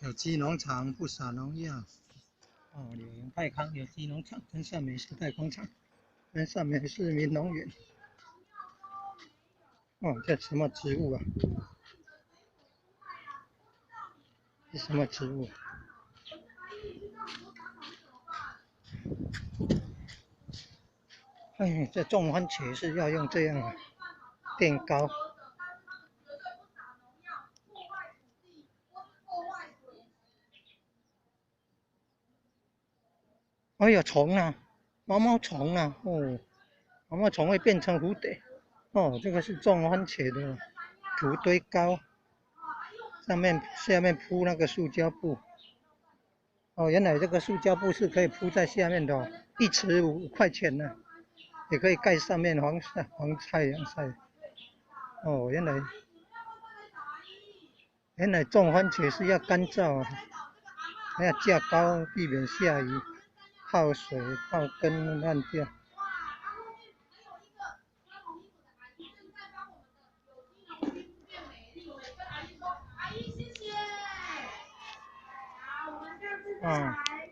有機農場不撒農藥。哦，柳營泰康有機農場跟善美時代廣場，跟善美市民農園。哦，這什麼植物啊？這什麼植物？哎，這種番茄是要用這樣墊高。哎呀，蟲啊，毛毛蟲啊，哦，毛毛蟲會變成蝴蝶。哦，這個是種番茄的土堆高，上面下面鋪那個塑膠布。哦，原來這個塑膠布是可以鋪在下面的，一尺5塊錢呢，也可以蓋上面防曬、防太陽曬。哦，原來種番茄是要乾燥，還要架高，避免下雨。泡水泡根爛掉。啊。